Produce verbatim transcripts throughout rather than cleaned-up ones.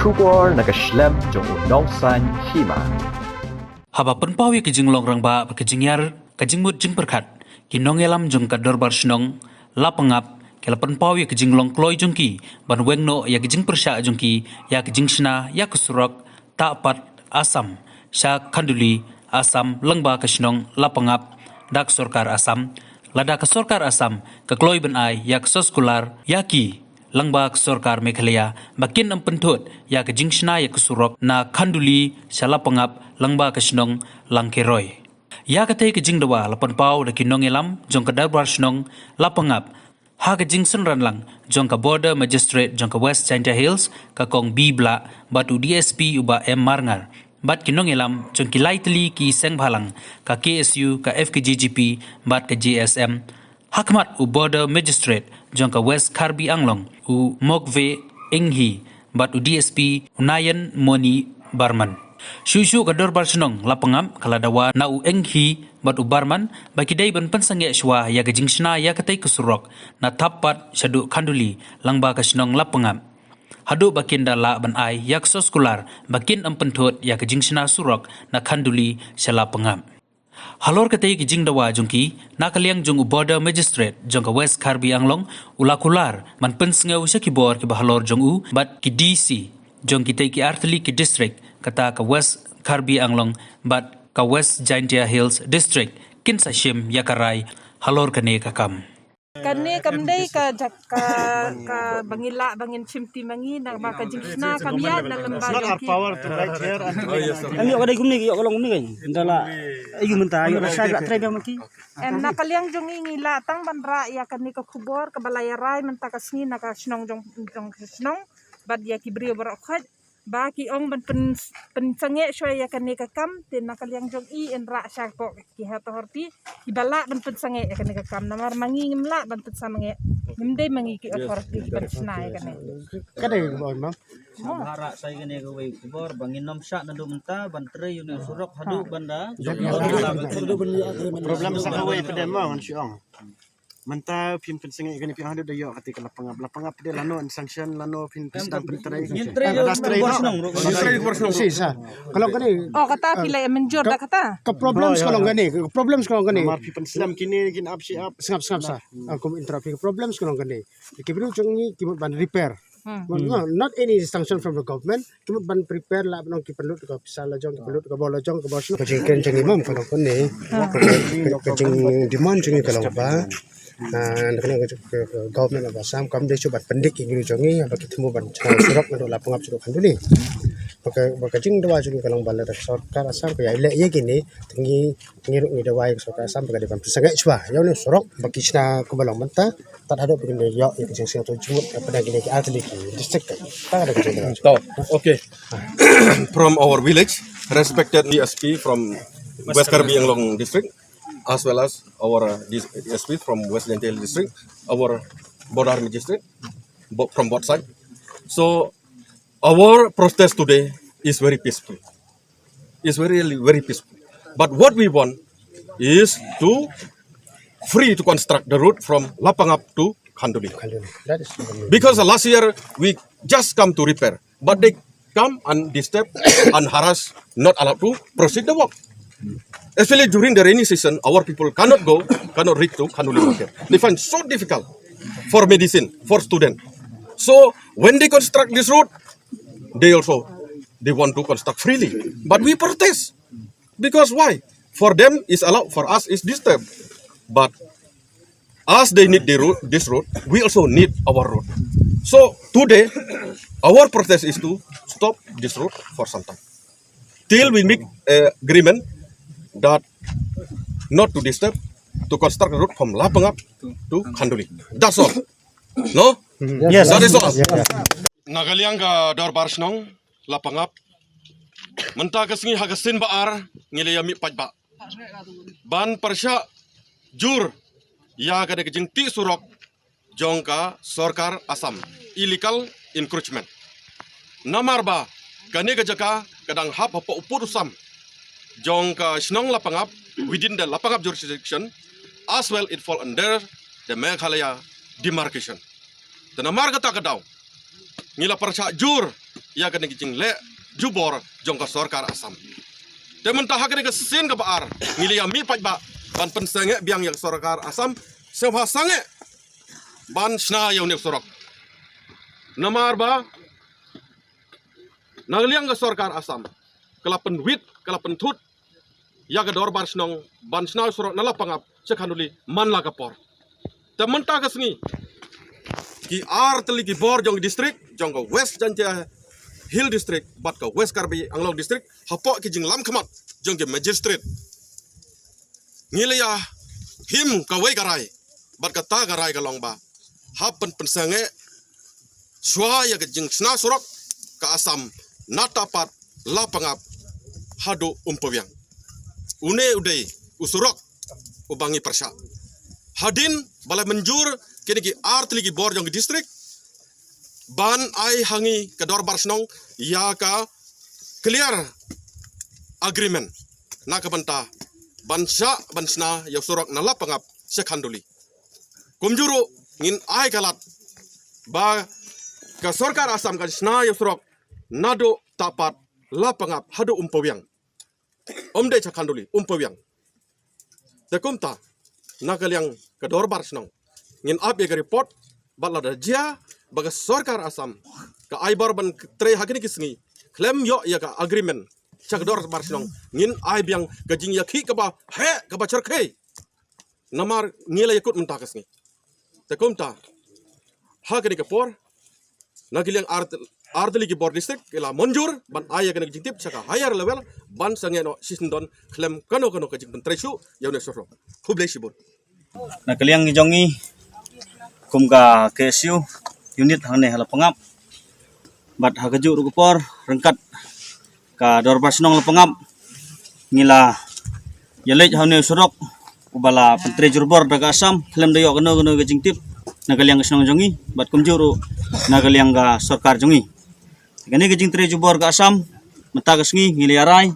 Khubor na ka shlem jong u Nongsaiñ Hima. Haba pynpaw ïa ka jinglong rangbah bad ka jingïar ka jingmut jingpyrkhat, ki nongïalam jong ka Dorbar Shnong Lapangap ki la pynpaw ïa ka jinglong kloi jong ki ban weng noh ïa ka jingpyrshah jong ki ïa ka jingshna ïa ka surok Tadpat Assam sha Khanduli Assam lyngba ka shnong Lapangap da ka sorkar Assam. Lada ka sorkar Assam ka kloi ban ai ïa ka soskular ïa ki lyngba ka sorkar Meghalaya ba kin ym pynthut ïa ka jingshna ïa ka surok na Khanduli sha Lapangap lyngba ka shnong Langkeroi. Ïa katei ka jingdawa la pynpaw da ki nongïalam jong ka Dorbar Shnong Lapangap ha ka jingsynran lang jong ka Border Magistrate jong ka West Jaintia Hills, ka Kong B Blah, bad u D S P u Bah M Marngar, bad ki nongïalam jong ki lai tylli ki seng bhalang, ka K S U, ka F K J G P bad ka J S M, ha khmat u Border Magistrate jong ka West Karbi Anglong, u Mokve Enghi, bad u D S P u Nayan Moni Barman. Shuh shuh ka Dorbar Shnong Lapangap ka la dawa na u Enghi bad u Barman ba ki dei ban pynsangeh shuwa ïa ka jingshna ïa katei ka surok na Tadpat shaduh Khanduli lyngba ka shnong Lapangap, haduh ba kin da lah ban ai ïa ka soskular ba kin ym pynthut ïa ka jingshna surok na Khanduli sha Lapangap. Halor katei ka jingdawa jong ki, na ka liang jong u Border Magistrate jong ka West Karbi Anglong u la kular ban pynsngew sha ki bor kiba halor jong u bad ki D C jong kitei ki artylli ki district, kata ka West Karbi Anglong bad ka West Jaintia Hills District, kin sa shim ïa ka rai halor kane ka kam. Kane kam dei ka jak ka ka ba ngi lah ba ngin shim ti ma ngi, namar ka jingshna kam ïaid na lem ba jong ki. Em, ïoh ka dei kumne, ïoh ka long kumne kan. Nda la, ayu mynta, ïoh la shai la trei biang ma ki. Em, na ka liang jong ngi, ngi lah tang ban rah ïa kane ka khubor kaba la ïarai mynta ka sngi na ka shnong jong, jong ka shnong bad ïa ki briew baroh khoit ba ki ong ban pyn, pynsangeh shuwa ïa kane ka kam. Te na ka liang jong i, yn rah shapoh ki health authority kiba lah ban pynsangeh ïa kane ka kam, namar ma ngi ngim lah ban pynsangeh, ngim dei ma ngi ki authority kiban shna ïa kane. Ka dei ba ong ma. Ba rah sa ïa kane kawei ka khubor ba ngin ym shah naduh mynta ban trei ïa une u surok haduh ban da. Problem sa kawei pat de ma ngan shu ong. Mynta phin pynsangeh ïa kane, phi ong haduh da ïoh kata ka Lapangap. Lapangap pat de lano yn sanction, lano phin pynsdang pyntrei. Ngin trei ïa kane ka bor shnong ruh. Ngin trei ïa ka bor shnong ruh. Si sa. Ka long kane. Oh, kata phi la mynjur da kata. Ka problem sa ka long kane, ka problem sa ka long kane. Namar phi pynslem kine kin ap shi ap. Sngap, sngap sa. Aku interrupt phi, ka problem sa ka long kane. Ki briew jong ngi ki mut ban repair. Hmm. No, not any sanction from the government. Ki mut ban prepare lah ban ong ki pynlut ka pisa la jong, ki pynlut ka bor la jong, ka bor shnong. Ka jingkren jong ngi mom ka long kane. Ka, ka, ka jingdemand jong ngi ka long ba, ah, na kane ka, ka, ka government of Assam kam dei shuh ban pyndik ïa ki briew jong ngi ba ki thmu ban shna surok naduh Lapangap shaduh Khanduli. Ba ka, ba ka jingdawa jong ngi ka long ba lada ka sorkar Assam ka ïai leh ïa kine, te ngi, ngi ruh ngi dawa ïa ka sorkar Assam ba ka dei ban pynsangeh shuwa ïa une u surok ba ki shna kumba long mynta. Tad haduh ba kin da ïoh ïa ka jingsngewthuh jingmut hapdeng kine ki artylli ki district. Tad haduh ka jingmut. To, okay. From our village, respected D S P from West Karbi Anglong district, as well as our, uh, D S P from West Jaintia District, our border magistrate, bo-, from both side. So our protest today is very peaceful. It's very, really very peaceful. But what we want is to free to construct the road from Lapangap to Khanduli. Khanduli. That is the main. Because last year we just come to repair, but they come and disturb and harass, not allowed to proceed the work. Especially during the rainy season, our people cannot go, cannot reach to Khanduli market. They find so difficult for medicine, for student. So when they construct this road, they also, they want to construct freely. But we protest. Because why? For them is allowed, for us is disturbed. But as they need the road, this road, we also need our road. So today, our protest is to stop this road for some time. Till we make a agreement that not to disturb, to construct a road from Lapangap to Khanduli. That's all. No? Yes. That is all. Yes. Na ka liang ka Dorbar Shnong Lapangap, mynta ka sngi ha ka sien ba ar ngi la ïa mih paidbah ban pyrshah jur ïa ka dei ka jingtih surok jong ka sorkar Assam, illegal encroachment. Namar ba kane ka jaka ka dang hap hapoh u pud u sam jong ka shnong Lapangap, within the Lapangap jurisdiction, as well it fall under the Meghalaya demarcation. Te namar kata ka daw ngi la pyrshah jur ïa kane ka jingleh jubor jong ka sorkar Assam. Te mynta ha kane ka sien kaba ar ngi la ïa mih paidbah ban pynsangeh biang ïa ka sorkar Assam, sngewbha sangeh ban shna ïa une u surok. Namar ba na ka liang ka sorkar Assam ka la pynwit, ka la pynthut ïa ka dorbar shnong ban shna u surok na Lapangap sha Khanduli man la ka por. Te mynta ka sngi ki ar tylli ki bor jong ki district jong ka West Jaintia Hill District bad ka West Karbi Anglong District, hapoh ki jinglam khmat jong ki magistrate, ngi la ïa him kawei ka rai, bad kata ka rai ka long ba hap ban pynsangeh shuwa ïa ka jingshna surok ka Assam na Tapat Lapangap haduh Umpawiang. Une u dei u surok uba ngi pyrshah. Hadien ba la mynjur kine ki ar tylli ki bor jong ki district ban ai ha ngi ka dorbar shnong ïa ka clear agreement na ka bynta ban shah ban shna ïa u surok na Lapangap sha Khanduli. Kumjuh ruh ngin ai ka lad ba ka sorkar Assam kan shna ïa u surok naduh Tapat Lapangap haduh Umpawiang. Ym dei sha Khanduli, Umpawiang. Te kumta na ka liang ka dorbar shnong ngin ap ïa ka report, bad lada jia ba ka sorkar Assam ka ai bor ban trei ha kine ki sngi khlem ïoh ïa ka agreement sha ka dorbar shnong, ngin ai biang ka jingïakhih kaba heh kaba shyrkhei. Namar ngi la ïakut mynta ka sngi. Te kumta ha kane ka por na ka liang ar, ar tylli ki bor district ki la mynjur ban ai ïa kane ka jingtip sha ka higher level ban sangeh noh shisyndon khlem kano kano ka jingpyntrei shuh ïa une u surok. Khublei shibun. Na ka liang jong ngi kum ka K S U unit hangne ha Lapangap bad ha kajuh ruh ka por ryngkat ka dorbar shnong Lapangap ngi la ïaleit ha une u surok uba la pyntrei jubor da ka Assam khlem da ïoh kano kano ka jingtip na ka liang ka shnong jong ngi bad kumjuh ruh na ka liang ka sorkar jong ngi. Kane ka jingtrei jubor ka Assam mynta ka sngi ngi la ïa rai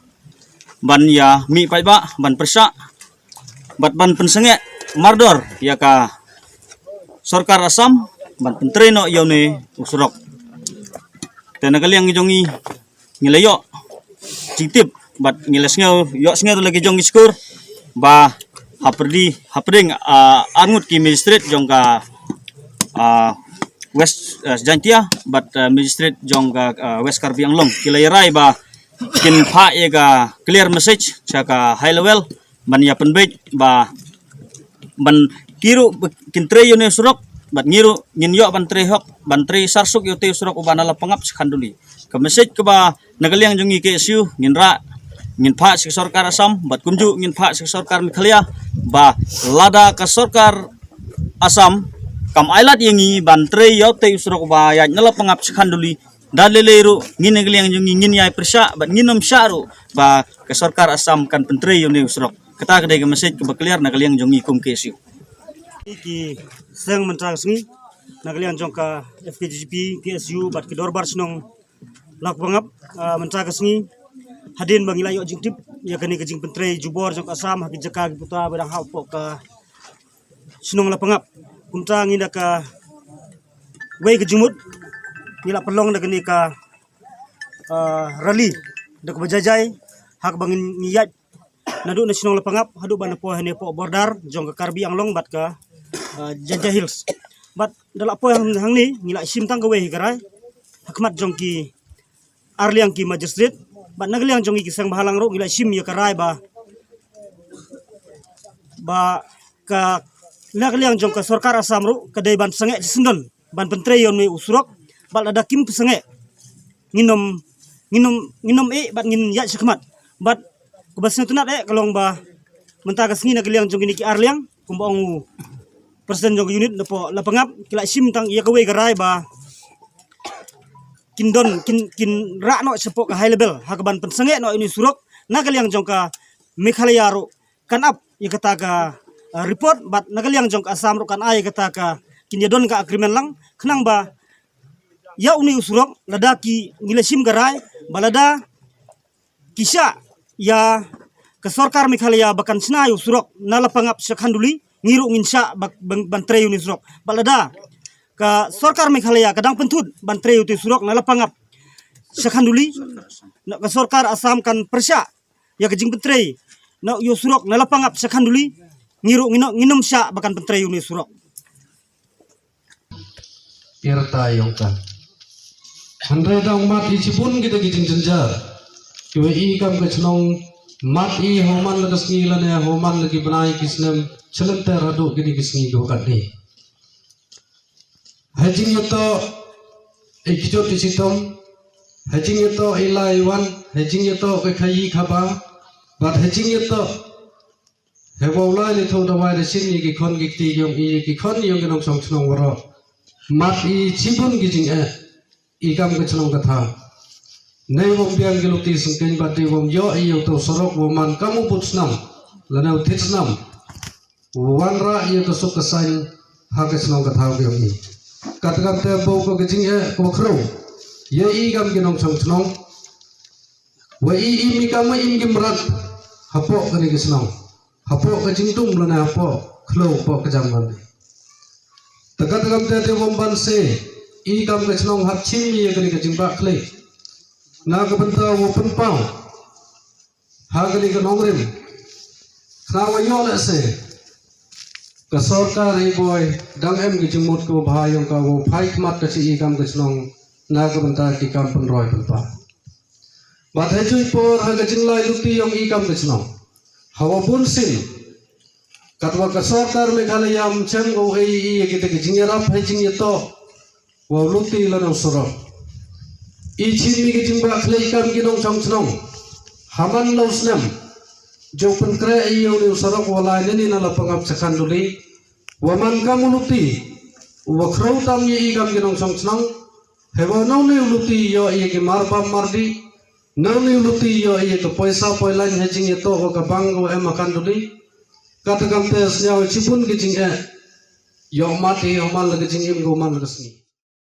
ban ïa mih paidbah ban pyrshah bad ban pynsangeh mardor ïa ka sorkar Assam ban pyntrei noh ïa une u surok. Te na ka liang jong ngi ngi la ïoh jingtip bad ngi la sngew, ïoh sngew da la ki jong ki skur ba hapyrdi hapdeng, ah, arngut ki magistrate jong ka, ah, West, ah, Jaintia bad, ah, magistrate jong ka, ah, West Karbi Anglong ki la ïa rai ba kin phah ïa ka clear message sha ka high level ban ïa pynbeit ba ban ki ruh ba kin trei ïa une u surok bad ngi ruh ngin ïoh ban trei hok ban trei sarsuk ïa utei u surok uba na Lapangap sha Khanduli. Ka message kaba na ka liang jong ngi K S U ngin rah, ngin phah sha ka sorkar Assam bad kumjuh ngin phah sha ka sorkar Meghalaya ba lada ka sorkar Assam kam ai lad ïa ngi ban trei ïa utei u surok uba ïaid na Lapangap sha Khanduli, da lei lei ruh ngi na ka liang jong ngi ngin ïai pyrshah bad ngin ym shah ruh ba ka sorkar Assam kan pyntrei ïa une u surok. Kata ka dei ka message kaba clear na ka liang jong ngi kum K S U. Ki seng mynta ka sngi na ka liang jong ka F K J G P, K S U bad ki dorbar shnong Lapangap, ah, mynta ka sngi hadien ba ngi la ïoh jingtip ïa kane ka jingpyntrei jubor jong ka Assam ha ki jaka ki puta ba dang hapoh ka shnong Lapangap. Kumta ngi da kawei ka jingmut ngi la pynlong da kane ka, ah, rally da kaba jai jai ha kaba ngin ïaid naduh na shnong Lapangap haduh ban poi hangne hapoh border jong ka Karbi Anglong bad ka, ah, Jaintia Hills. Bad da la poi hang, hangne ngi la shim tang kawei hi ka rai ha khmat jong ki ar liang ki magistrate bad na ka liang jong ngi ki seng bhalang ruh ngi la shim ïa ka rai ba, ba ka, na ka liang jong ka sorkar Assam ruh ka dei ban sangeh shisyndon ban pyntrei ïa une u surok bad lada kim pynsangeh ngin ym, ngin ym, ngin ym eh bad ngin ïaid sha khmat. Bad kaba sngewtynnat eh ka long ba mynta ka sngi na ka liang jong kine ki ar liang kumba ong u president jong ka unit napoh Lapangap ki la shim tang ïa kawei ka rai ba kin don, kin, kin rah noh shapoh ka high level ha kaban pynsangeh noh ïa une u surok. Na ka liang jong ka Meghalaya ruh kan ap ïa kata ka, ah, report bad na ka liang jong ka Assam ruh kan ai ïa kata ka, kin ïa don ka agreement lang khnang ba ïa une u surok lada ki, ngi la shim ka rai ba lada ki shah ïa ka sorkar Meghalaya ba kan shna ïa u surok na Lapangap sha Khanduli, ngi ruh ngin shah ba, ban, ban trei ïa une u surok. Bad lada ka sorkar Meghalaya ka dang pynthut ban trei ïa utei u surok na Lapangap sha Khanduli. Na ka sorkar Assam kan pyrshah ïa ka jingpyntrei na ïa u surok na Lapangap sha Khanduli. Ngi ruh ngin ym, ngin ym shah ba kan pyntrei ïa une u surok. Ïa rta ïong ka. Hynrei dang mat i chibun kita ki jingjynjar. Kiwa i kam ka chnong mat i ha u man la ka sngi lane ha u man la ki bnai ki snem. Chalynter haduh kini ki sngi kiwa katni. Ha jingïatoh i kjut i chitom. Ha jingïatoh i lai i wan. Ha jingïatoh ka khaïi khaba. Bad ha jingïatoh He wow lai li thoh dawai da shin ïa ki khon ki kti yong i, ïa ki khon yong ki nongshong chnong waroh. Mat i chibun ki jingeh i kam ka chnong ka thaw. Nei wom biang ki luti sngkeiñ bad dei wom ïoh i ïa uto u surok wa man kam u bud snam lane u thied snam. Wanrah ïa ka suk ka saiñ ha ka chnong ka thaw ka yong i. Kat kam te bun ko ka jingeh ko khrew ïa i kam ki nongshong chnong. Wa i im i kam wa im ki mrad hapoh kane ka chnong. Hapoh ka jingdum lane hapoh khloo hapoh ka jam lane. Te kat kam te te wom ban se i kam ka chnong hap chim ïa kane ka jingbah khlieh. Na ka bynta wa pynpaw ha kane ka nongrim. Khnang wa ïoh lehse ka sorkar i boi dang em ka jingmut ka bha yong ka wow phai khmat ka chi i kam ka chnong na ka bynta ki kam pynroi pynpaw. Bad ha jui por ha ka jinglai luti yong i kam ka chnong. Hawa bun sien. Katwa ka sorkar Meghalaya ym chem ko ei i ïa kita ki jingïarap ha jingïatoh. Wow luti lane u surok. I chim i ki jingbah khlieh kam ki nongshong chnong. Haman la u snem. Jooh pynkreh i ïa une u surok wa lai nani na Lapangap sha Khanduli. Wa man kam u luti. Wa khrew tam ïa i kam ki nongshong chnong. He wa nau ne u luti ïoh ïa ki mar bam mar dih. Nau ne u luti ïoh ïa ka poisa poilaiñ ha jingïatoh wa ka bank wa em ha Khanduli. Kata kam te sñiaw chibun ki jingeh. Ïoh mat i ïoh man la ka jingim ka man la ka sngi.